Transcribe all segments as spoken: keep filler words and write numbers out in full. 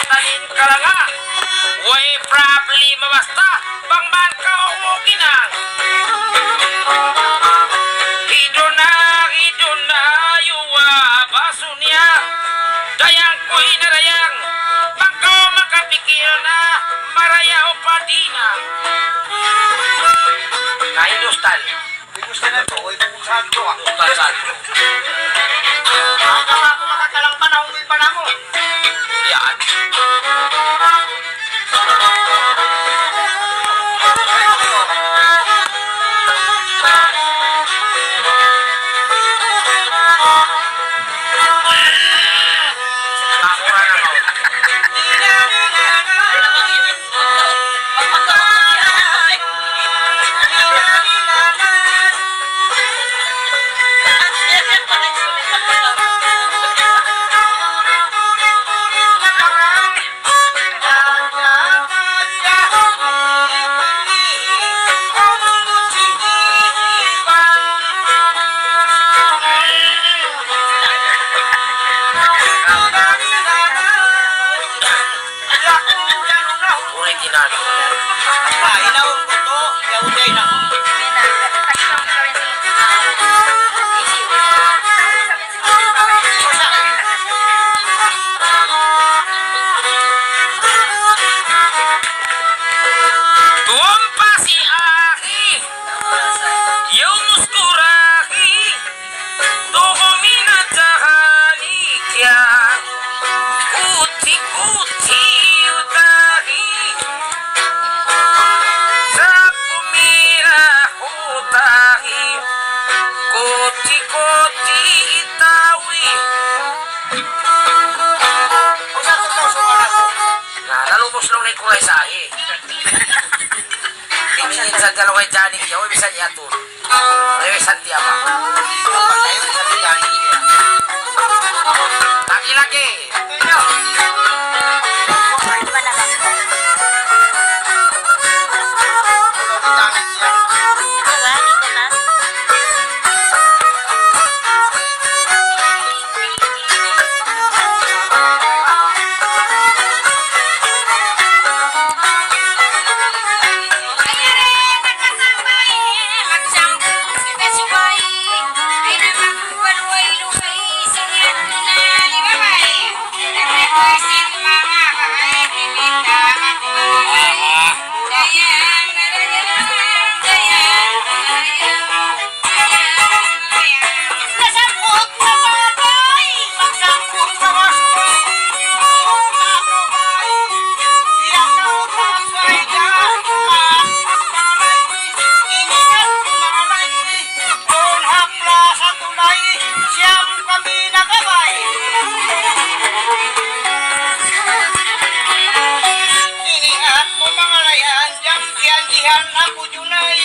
Tanin kalanga, way problema basta, bang man kaw muginang. Iduna, iduna, yuwa, basu niya. Dayang ku inarayang, bang kaw makapikil na, marayaw pa di na. Na, Hindustan. Gusto na to, uy, bukod sa ato, ah. Bukod sa ato. Baka ako makakalang panahon, uy, panahon. Yan. Ako na lang, oh. Original. Tumpa si Aki, yaumus kurahi. Tuhu minatahani kiya, kuti-kuti utahi. Sapu mira utahi, kuti-kuti itawi. Na, lalu Muslim na ikulay sahi. Tingin sa dalawa jani kiya, way bisan yatun. Rewisan tiya pa. Lagi-lagi. Ini aku mangalayan, jam kian jihan aku Junay.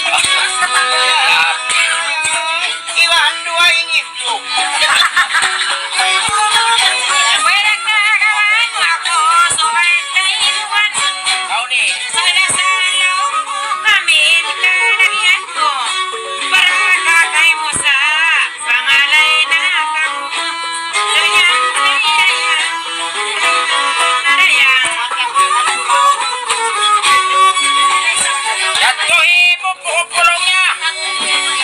Iwan duwa ini. Yadtu hi Bubu pulung niya.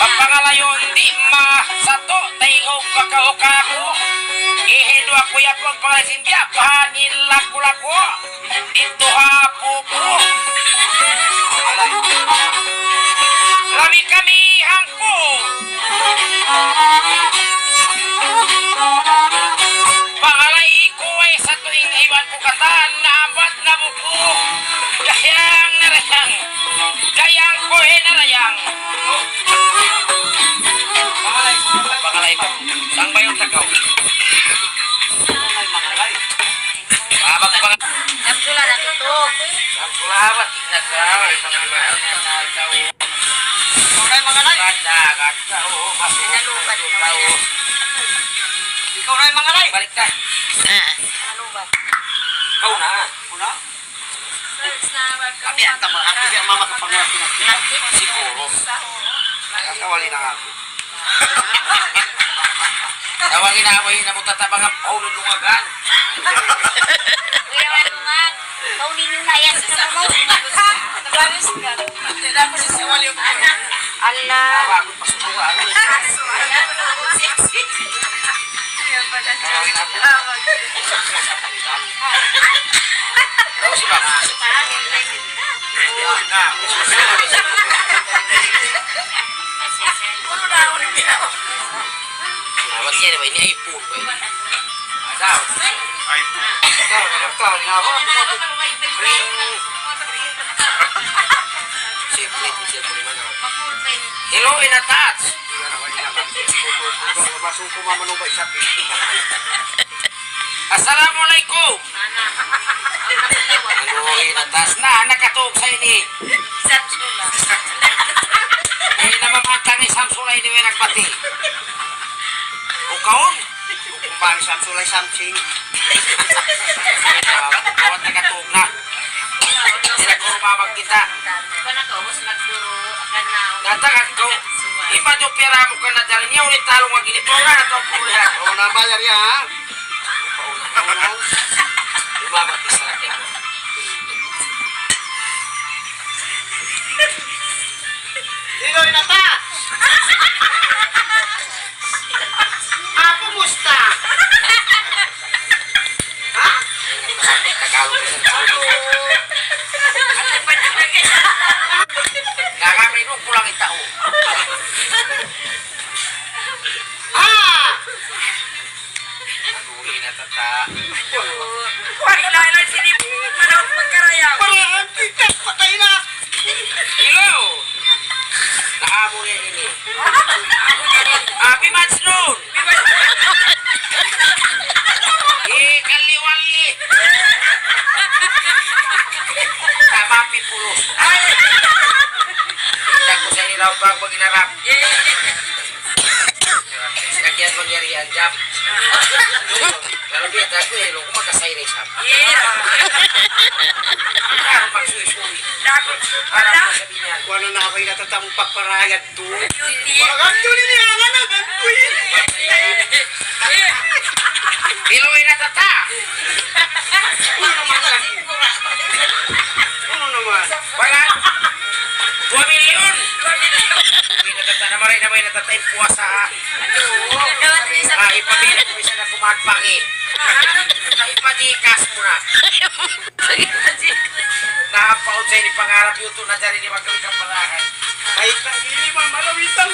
Papangalayun di' ma satu, taingug pa kaw kaku. Ihidu aku ya pagpangalay sin biya' pa ha in laku-laku. Didtu ha pupu. Labi kami hangpu. Pangalay ku way satu in iban ku katan na ambat na buku. Dayang na dayang. Dayang ku, eh, na dayang. Pangalay ku. Sangbayon ta kaw. Abang pang- Siyam sula na tutup. Siyam sula, ba't nagkaroon? Ikaw na yung mangalay. Ba't nagkaroon? Mas nalubad mo na. Ikaw na yung mangalay. Balik ka. Ah. Nalubad. Ikaw na. Una? Abi, ang tama. Abi, ang mama ka pang-, siguro. Nakakawali na nga ako. Tawagin na, away na mu tatabang ang paulun lungagan. Kuya, ano nga? Kaunin yung layas na mo. Nabalos ka. Hindi na ako sisiwal yung Allah. Tawag ko, pasubukan. Ayan, sexy. Kaya pala siya. Tawagin ako. Tawag. Tapos ba? Tawag. Yun na. Puro na ako ng ginawa. Amat siya naman, ini iPhone ba yun? Ikaw. Ikaw, ikaw, ikaw. Siyempre, siyempre naman ako. Hello, in a touch. Masuko mamanubay sa pin. Assalamualaikum. Ano, in a touch na, nakatulog sa ini. Samsula. Eh, namamantang ni Samsula ini, may nagbati. O kaon? Kung paano Samsula, something. Kawat nakatulog na. Sila ko rumamag kita. Natakat ko. Iba do pera mu ka na dyan. Niya ulit talong ang gilipura na to, pura. Oo na, bayar yan, ha? Lumabas ka sa akin. Iloy na ta! Ah, kumusta? Ha? Tagalog na. Nakakarinig ko lang itao. Ah! Aduh, ina tata. Kuwan, ina, ina, sini, ano, magkarayaw. Para, antikas, patay na. Hello. Nakamu niya ini. Happy Majnun. Eh, kaliwali. Tama, pipulos. Ay. Hindi ko sa iniraw pag mag-inarap. Kaya mangyari ang jam. Kalau dia tak tu, eh, lu makasay na isab. Iya. Parang magsuy-suy. Takut. Parang masabi niya. Kuwan na ako, inatatampak parayat tu. Iya. Parang actually niya, nga na, nagkuy. Iya. Piluy na tata. Ano naman yan? Ano naman? Wala. Dua milyon. Uy, natatana, maray na ba yung natatay? Puwasa, ha? Ah, ipamili ko isa na kumagpaki. Ipatikas mo na. Napaon sa ini pangarap yun, ito na dyan ini magkakapalahan. Ay, ini, ma'am, malawitan.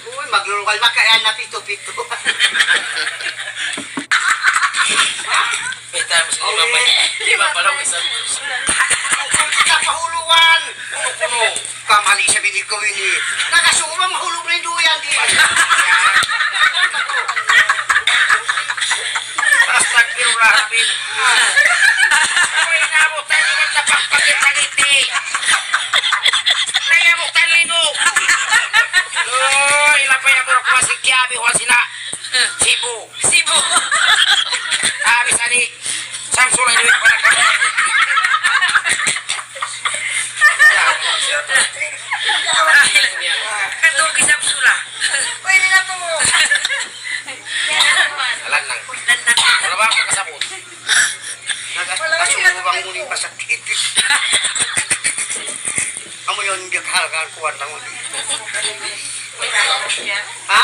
Uy, maglulungal makayan na pitu-pitu. Kita mo sa lima pa, lima pa lang, isab. Kung kita pahuluan, kuno-kuno. Kamali sa binig ko ini. Nakasuba, mahulog na yung duyan, di. Astagfirullahaladzim. Uy, nabutan ini, tapak pagkita ngiti. Nayabutan lino. Uy, lapay ang buruk masih kiabi, wala sila. Sibu. Sibu. Abi sani, Samsula ini para kamu. Katulog hi Samsula. Pwede na to. Alan lang. Alan lang. Wala ba ako kasabot? Nag-, nagkasubang muli masakit. Amu yun, di ka halagaan kuwan lang ulit. Ha?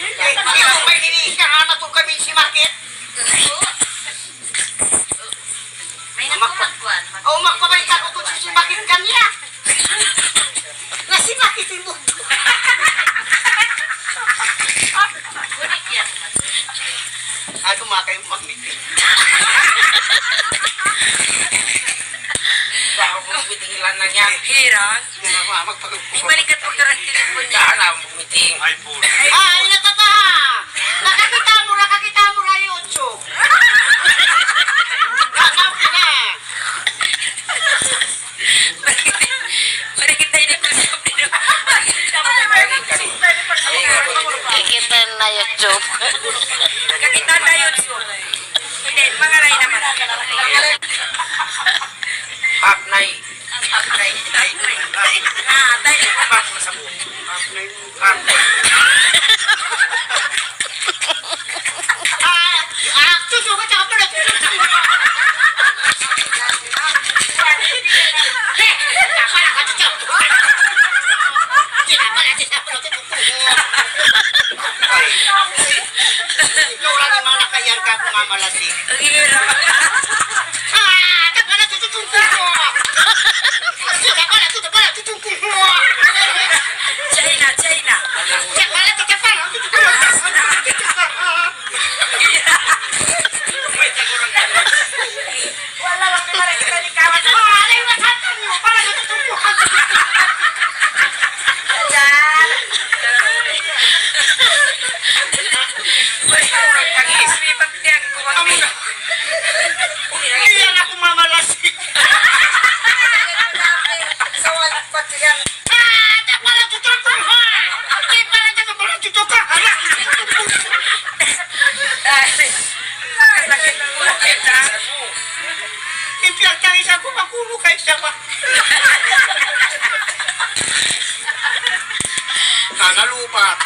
Eh, hindi ko may inisya, ano to kami si Market? May nakuha, kuwan. Oh, magpabay ka ko to si Market kanya. Na si Market yung buto. Ngunit yan. Ako, mga kayo, magmiti. Baka kung pitingilan Hirang. Di balikat pagkarang telepon niya. Daan na, meeting. Ay, ina' tata! Nakakita' mu, nakakita' mu ha YouTube. Nakakita' na. Balikat, balikat tayo ni Kuya. Kikita' na YouTube. Kikita' na YouTube. Hindi, mangalay naman. Hap na eh. Ikaw lang in manga nakayarga ku mamalasig. Ang hirap. Ah, tapala, tututungkul ku. Tapala, tapala, tutungkul ku. China, China. Tapala, tapala, tututungkul ku. Wala' bang di' mara kita ni kawat. Ah, alay, wala' sa atin. Para sa tutungkul ku. Ajar. Pagtiyan ku, pagtiyan. Iyan aku mamalasig. Sawal pagtiyan. Ah, tapala tutungkul ku. Tapala tutungkul ku. Sakit. In piyagtangis aku, makunu kay siya pa. Na, nalupat.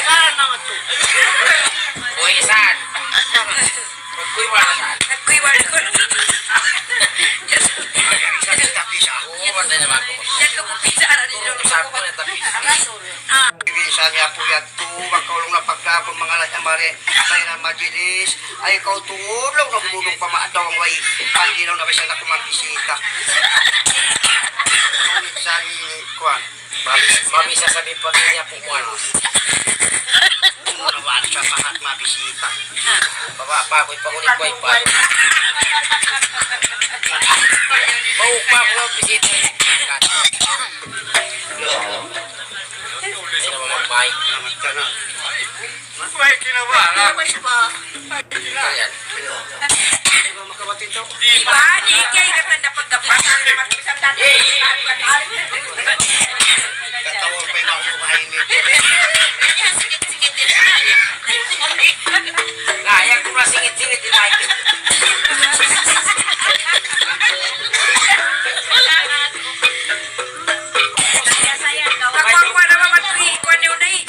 Saan naman to? Uy, saan? Magkuy wala saan? Magkuy wala ko. Yes. Ay, ang isa sa tapi sa ako. Yan ka po, pizza, aral nyo. Sabi ko na tapi. Ah. Minsan niya po yan. Tu, makaulung na pagkapun, manga laki amari, mayran majilis. Ay, kaw tuud, laung na humulung pa maataw ang way. Pandilaw na bisan aku magbisita. Minsan, kuwan, mabis-, mabisa sabi pa niya kung kuwan. Kung naman siya, pahat mabisita. Baba pa, ako'y pangulit ko, ay pa. Bau pa, kung mabisita. Ay, naman, Mike. May kinabahan. Ayan. Di ba? Di kaya ikatan na pagdapat. Ang naman isang dati. Katawag pa yung mga ini. Kaya ko na singit-singit yung mic. Nakuha ko na naman ito eh. Kuha niyo na eh.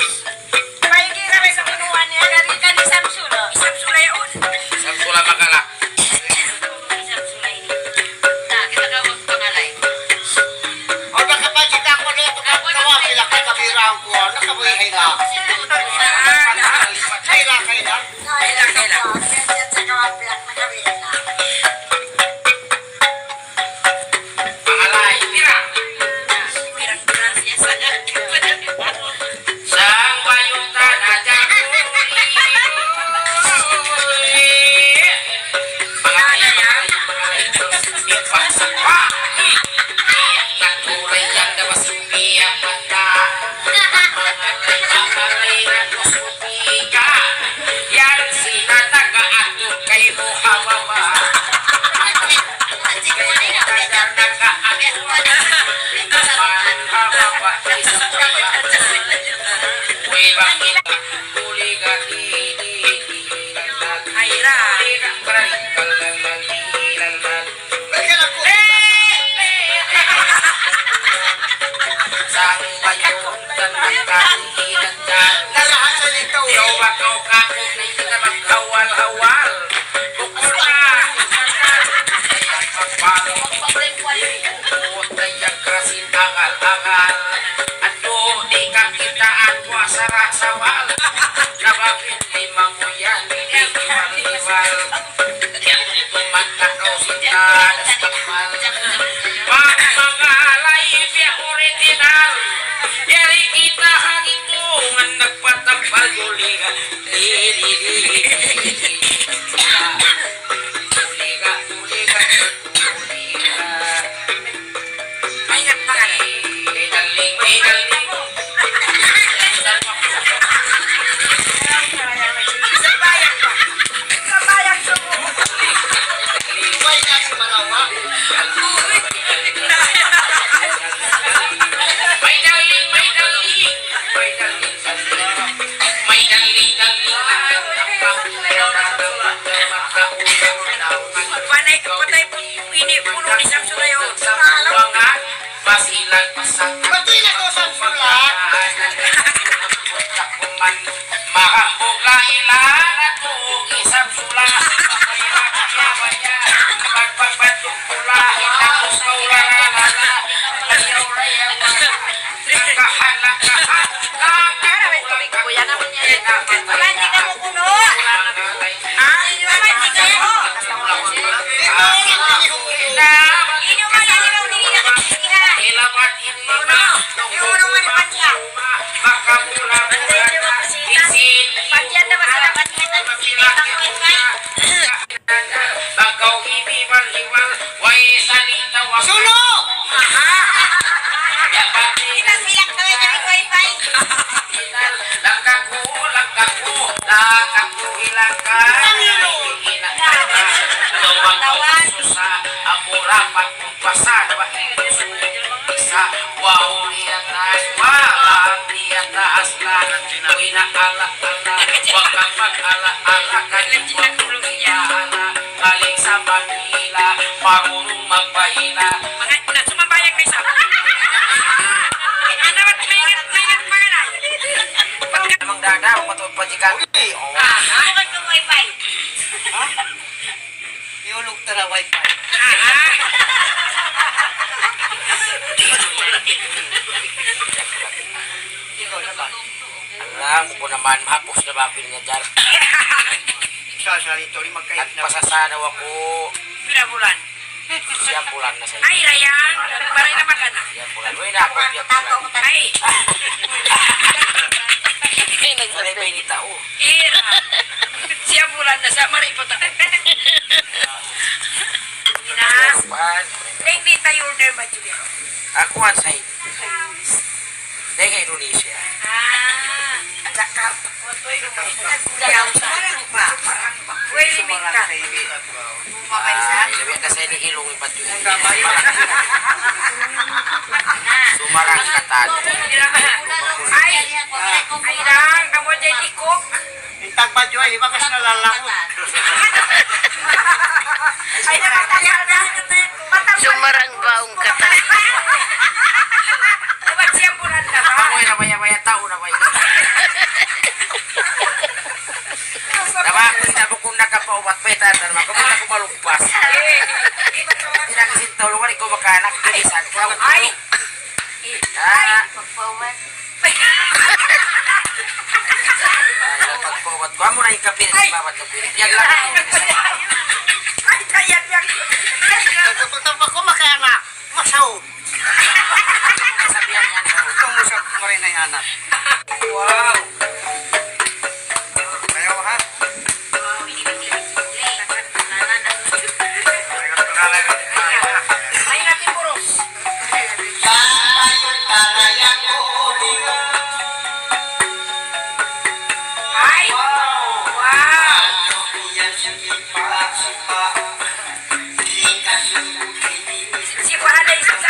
Paigi ra may sa kinuha niya. Dari ka ni Samsula. Samsula yaun. Samsula Makala. Samsula ini. Na, kita ka magpangalay. O, baka pa kita ko na ito. Kawa, pila ka kabira ang kuha. Nakabuhi na. Kaila, kaila. Kaila, kaila. Pangalay, pira? Sambayutan aja kuli. Pangalay, pangalay, pangalay. Mipas pa. Katulay yan, dapat sumiya mata. Pangalay, pangalay, Ika, yan sinataga atud kaymu ha baba'. Kaymu taga naka atud ha baba'. Way bang kita, kuliga di, di, di, lalag. Ay, ra. Kuliga, balik, lalag, lalag. Sambayutan magkainan dyan. Nalahasan ikaw. Yaw ba kaw kaku na ito na maghawal-hawal? Bukul na. Kaya magpapalo. Bukul na yung krasin angal-angal. Ando di kakitaan ko sa rasawal. Na bakit di mamuyan, di iwal-iwal. Yan ito magkakaw si Tadas Takmal. Pag mangalay, biya original. Yari kita hangin tungan nagpatambal uliga. Uliga, uliga. My darling, my darling, my darling, my darling, darling. Panay, patay po, ini, puno ni Samson na yun. Basilan, pasakan. Ba't yun ako sa sulat? Mahambuuk la ilaha illa isab sula. Kaya, kaya, pagpagbatuk pula, hinapus ka ula, la, la, la. Ayaw, ayaw, ayaw. Lakahan, lakahan. Lakahan. Lakahan. Sunu! Kita silang kawin dari wifi. Langkaku, langkaku, langkaku, ilangka. Lawang susah, amura pakumpasan, wahi susah, wau di atas, walang di atas lah. Wina ala ala, wakapat ala ala, kaling wakapat ala, kaling sa Manila, marunong magpaila. Mga, na, sumambayang na isa. Ano ba't maingat, maingat pa ka na? Mang Dada, patut pa di kami. Ah, sukat ka wifi. Ha? Iulog ta na wifi. Ah. Ikaw na ba? Alam ko naman, mahapos na ba ang pinangadjar? Sa, sa rito, di magkahit na. Nagpasasana ako. Pila bulan? Siyam bulan na sa. Ay, Rayang. Maray na magana. Siyam bulan. Uy, na ako, siyam bulan. Ay. Ay, nagsabi. Maray pa ini tao. Ira. Siyam bulan na sa, maray pa tao. Ina. Kuwan. Neng, di tayo order ba, Julia? Ako, ang sa Dayn ha Indonesia. Ah. Jakarta. Pwede minta. Ah, ilabi na sa ini ilung ipat yun. Sumarang katan. Ay, ay lang, kamu jadi cook. In tagbadju ay, bakas na lalakot. Ay, na, matay na. Sumarang baung katan. Dapat siya pula na ba? Ako ay nabaya-baya tao na ba yun? Dapat ako yung nabukun na kapaubat, peta, tama ko, peta ko malugpas. Eh. Hindi na kasi tao, lugar ko makanak, bilisan ko. Ay! Ah. Ay, pagpaubat. Ay, pagpaubat. Kuha mo na yung kapirit, ay. Babat kapirit. Yan lang. Ay, kaya yan. Ay, pagpaubat ko, makanak. Masaw. Sabihan niya. Ito mo sa kumarin ay anak. Wow. Ayaw, ha? Ay, natin, buros. Ay! Wow! Siya pa na isang sa.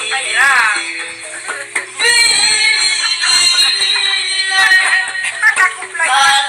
Ay, ra. Nakakuplay. Ay.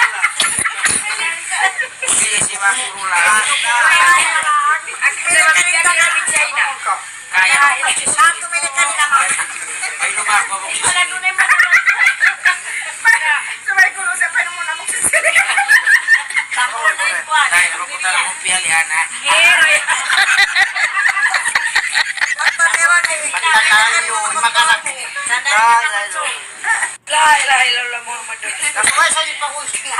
Sige, si Mang Rula. Ang pinagkakita kami China. Kaya. Satu minit kanina, Mang. Ay, lumako ako. Wala doon ay mga. Sabay ko nung sa pwede mo na magsisili. Tapos na yung kwan. Dahil ako na lang ang piyalihan, ha? Pero, Pagkakaan yun, makalaki. Sandali, Dahil, Kapatsoy. La ilaha illallah Muhammadur Rasulullah. Nakuha sa iyo pa kung sila.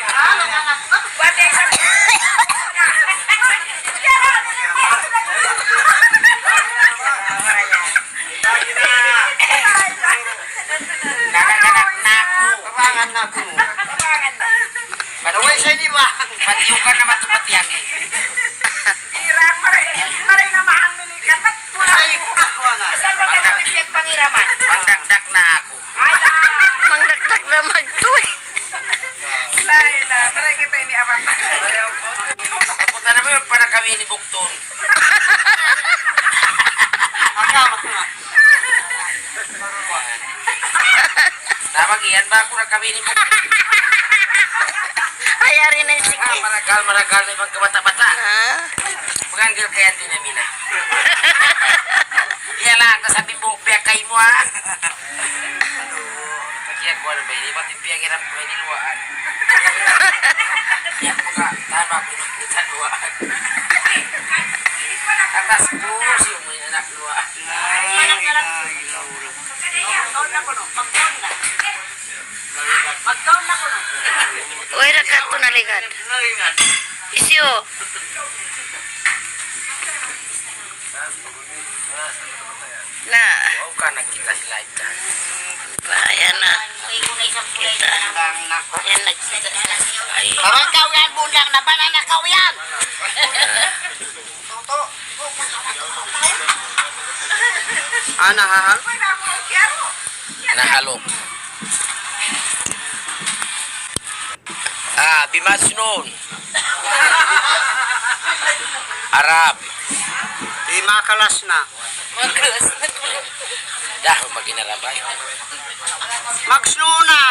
Ah, mga anak ko. Buat yang sa- Nagaganak na aku. Kabangan na aku. Kabangan na. Nakuha sa iyo ba? Pati yung ka naman tupatihan eh. Hirang, maray, maray na mahal. Ay, kuha na. Saan ba tayo pipiyat pangiraman? Mangdakdak na aku. Ay, ah. Mangdakdak na magtuy. Lain na, taray kita ini amat. Kaputan naman yung panakawi ni Bukton. Ang amat na. Tawag iyan ba aku nakawi ni Bukton? Ay, ari na yung Ah, sige. Maragal, maragal na yung pagkabata-bata. Ah. Manganggil kaya din namin, ah. Iya lang, kasabi mo, biya kayo mo, ah. Iya, kuwan na ba ini? Ba't in piyangiram ku ini luwaan? Iya, kuwan na, tama ku ini, kita luwaan. Atas ku, siya mo yung anak luwaan. Uy, rakat tu naligad. Isiyu. Na. Wow, ka nakita sila ita. Ayan na. Kita. Ayan na kita. Ay. Bawal kaw yan, bundang na banana kaw yan. Ana, ha? Nahalok. Ah, bimajnun. Arab. Di makalas na. Makalas na. Dah, maginarabay. Magsnuna.